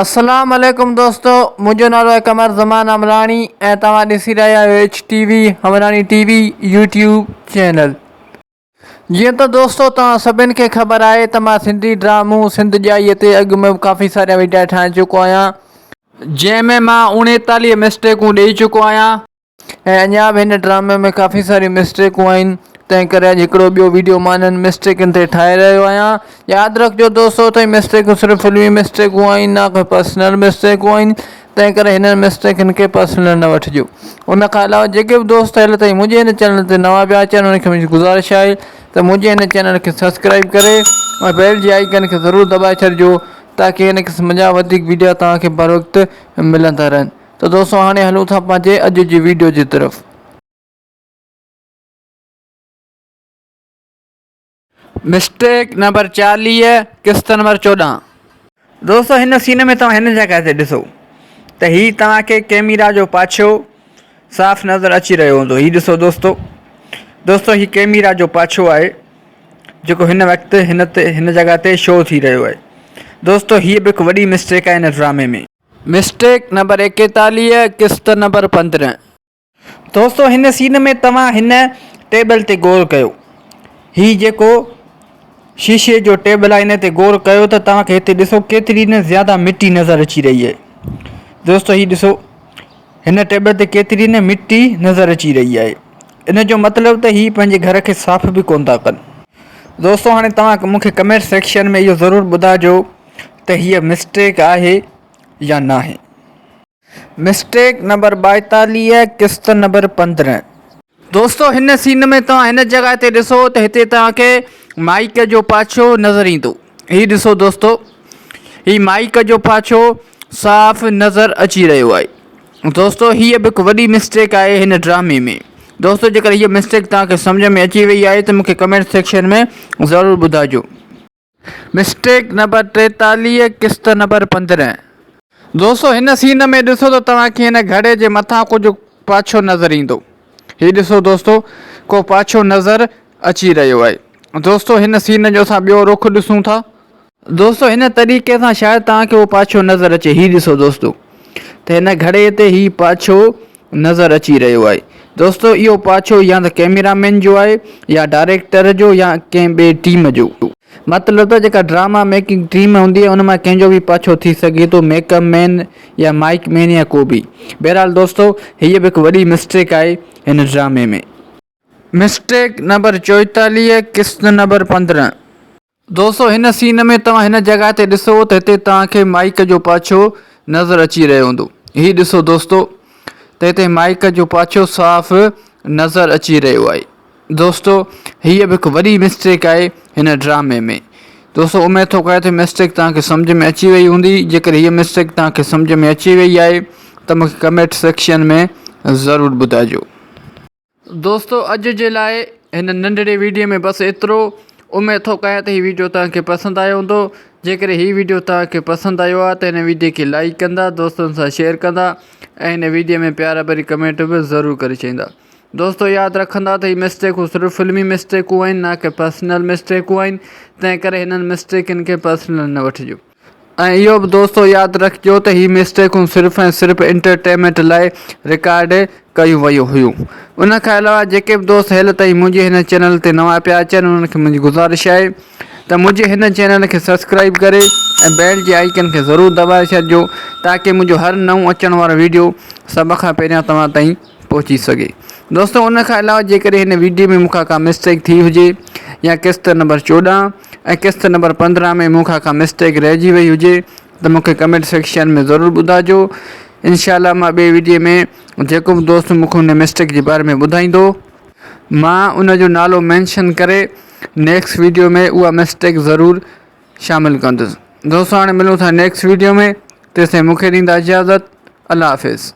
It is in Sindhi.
السلام عليڪم دوستو منهنجو نالو آهي قمر زمان عمراڻي ۽ توهان ڏسي رهيا آهيو H T V Amrani T V YouTube channel. جيئن ته دوستو توهان سڀن کي خبر آهي ته مان سنڌي ڊرامو سنڌ ڄائي تي اڳ ۾ به ڪافي سارا ويڊيا ٺاهي چڪو آهيان. جنهن ۾ مان 39 مسٽيڪون ڏئي چڪو آهيان. ۽ اڃا به هن ڊرامي ۾ ڪافي ساريون مسٽيڪون آهن تنهن ڪري اڄ هڪڙو ٻيو ويڊيو مان انهن مسٽيڪن تي ٺاهي رهيو آهيان ياد رکجو دوستو ته هي مسٽيڪون صرف فلمي مسٽيڪون آهن نه ڪو پرسنل مسٽيڪون آهن تنهن ڪري هنن مسٽيڪن کي پرسنل نه وٺجو ان کان علاوه جيڪي به دوست هيل تائين منهنجي هن چينل تي نوان پيا اچن انهن کي منهنجي گذارش آهي ته منهنجي هن چينل کي سبسڪرائب ڪري ۽ بيل جي آئيڪن کي ضرور دٻائي ڇڏجو تاڪي هن قسم جا وڌيڪ ويڊيا توهان کي بروقت ملندا رهن ته دوستو هاڻي هلون ٿا پنهنجي اڄ جي ويڊيو جي طرف. مسٽيڪ نمبر 40 قسط نمبر 14. دوستو هن سين ۾ توهان هن جڳهه تي ڏسو ته هي توهان کي ڪيميرا جو پاڇو صاف نظر اچي رهيو هوندو هي ڏسو دوستو دوستو هي ڪيميرا جو پاڇو آهي جيڪو هن وقت هن تي هن جڳهه تي شو ٿي رهيو آهي دوستو هي به هڪ وڏي مسٽيڪ آهي هن ڊرامي ۾. مسٽيڪ نمبر 41 قسط نمبر 15. دوستو هن سين ۾ توهان هن ٽيبل تي غور ڪيو هي جيڪو شيشي جو ٽيبل آهي ان تي غور ڪيو ته توهان کي هتي ڏسو ڪيتري نه زياده مٽي نظر اچي رهي آهي دوستو هي ڏسو هن ٽيبل تي ڪيتري نه مٽي نظر اچي رهي آهي ان جو مطلب ته هي پنهنجي گهر کي صاف به ڪون ٿا ڪن دوستو هاڻي توهان مون کي ڪمينٽ سيڪشن ۾ اهو ضرور ٻڌائجو ته هيء مسٽيڪ آهي يا ناهي. مسٽيڪ نمبر 42 قسط نمبر 15. دوستو هن سين ۾ توهان هن جڳهه تي ڏسو ته هتي توهان کي مائيڪ جو پاڇو نظر ايندو هي ڏسو دوستو هي مائيڪ جو پاڇو صاف نظر اچي رهيو آهي دوستو هيء به هڪ وڏي مسٽيڪ آهي هن ڊرامي ۾ دوستو جيڪر هيء مسٽيڪ توهان کي سمجهه ۾ اچي وئي آهي ته مون کي ڪمينٽ سيڪشن ۾ ضرور ٻڌائجو. مسٽيڪ نمبر 43 قسط نمبر 15. دوستو هن سين ۾ ڏسو ته توهان کي هن گهڙي جي مٿان ڪجهه پاڇو نظر ايندو هي ڏسو دوستو ڪو پاڇو نظر اچي رهيو آهي دوستو هن سين جو اسان ٻيو رخ ڏسون ٿا. دوستو هن طريقي سان شايد توهان کي اهو پاڇو نظر اچي هي ڏسو دوستو ته هن گهڙي تي هي پاڇو نظر اچي رهيو آهي دوستو اهو پاڇو يا ته ڪيميرا مين جو آهي يا ڊائريڪٽر جو يا ڪنهن ٻي ٽيم جو مطلب ته جيڪا ڊراما ميڪنگ ٽيم هوندي آهي ان مان ڪنهن جو به پاڇو ٿي سگهي ٿو ميڪ اپ مين يا مائيڪ مين يا ڪو به بهرحال دوستو هيء به هڪ وڏي مسٽيڪ آهي هن ڊرامي ۾. مسٽيڪ نمبر 44 قسط نمبر 15. دوستو هن سين ۾ توهان هن جڳهه تي ڏسو ته هتي توهان کي مائيڪ جو پاڇو نظر اچي رهيو هوندو هي ڏسو دوستو ته هتي مائيڪ جو پاڇو صاف نظر اچي رهيو آهي دوستو هيء به هڪ وڏي مسٽيڪ آهي هن ڊرامي ۾ دوستو اميد ٿو ڪريان ته مسٽيڪ توهان کي سمجهه ۾ اچي وئي هوندي جيڪڏهن هيء مسٽيڪ توهان کي سمجهه ۾ اچي وئي آهي ته مون کي ڪمينٽ سيڪشن ۾ ضرور ٻڌائجو. دوستو اڄ جي لاء هن ننڍڙي ويڊيو ۾ بس ايترو. اميد ٿو ڪيان ته هي ويڊيو توهان کي پسند آيو هوندو. جيڪڏهن هي ويڊيو توهان کي پسند آيو آهي ته هن ويڊيو کي لائيڪ ڪندا، دوستن سان شيئر ڪندا ۽ هن ويڊيو ۾ پيار ڀري ڪمينٽ به ضرور ڪري ڇڏيندا. دوستو ياد رکندا ته هي مسٽيڪون صرف فلمي مسٽيڪون آهن نه ڪي پرسنل مسٽيڪون آهن تنهن ڪري هنن مسٽيڪن کي پرسنل نه وٺجو. ۽ اهو به دوستو ياد رکجو ته هي مسٽيڪون صرف ۽ صرف انٽرٽينمينٽ لاء رڪارڊ ڪيون ويون هيون. ان کان علاوه جيڪي به دوست هيل تائين منهنجي هن چينل تي نوان پيا اچن انهن کي منهنجي گذارش آهي ته منهنجي هن چينل کي سبسڪرائيب ڪري ۽ بيل جي آئيڪن کي ضرور دٻائي ڇڏجو تاڪه منهنجو هر نئون اچڻ وارو ويڊيو سڀ کان پهريان توهان تائين پهچي سگهي. دوستو ان کان علاوه جيڪڏهن هن ويڊيو ۾ مون کان ڪا مسٽيڪ ٿي هجي يا قسط نمبر 14 ۽ قسط نمبر 15 ۾ مون کان ڪا مسٽيڪ رهجي وئي هجي ته مون کي ڪمينٽ سيڪشن ۾ ضرور ٻڌائجو انشاء الله مان ٻئي ويڊيو ۾ جيڪو به دوست مون کي ان مسٽيڪ جي باري ۾ ٻڌائيندو مان ان جو نالو مينشن ڪري نيڪسٽ ويڊيو ۾ اها مسٽيڪ ضرور شامل ڪندس دوستو هاڻي ملون ٿا نيڪسٽ ويڊيو ۾ تيسين مون کي ڏيندا اجازت الله حافظ.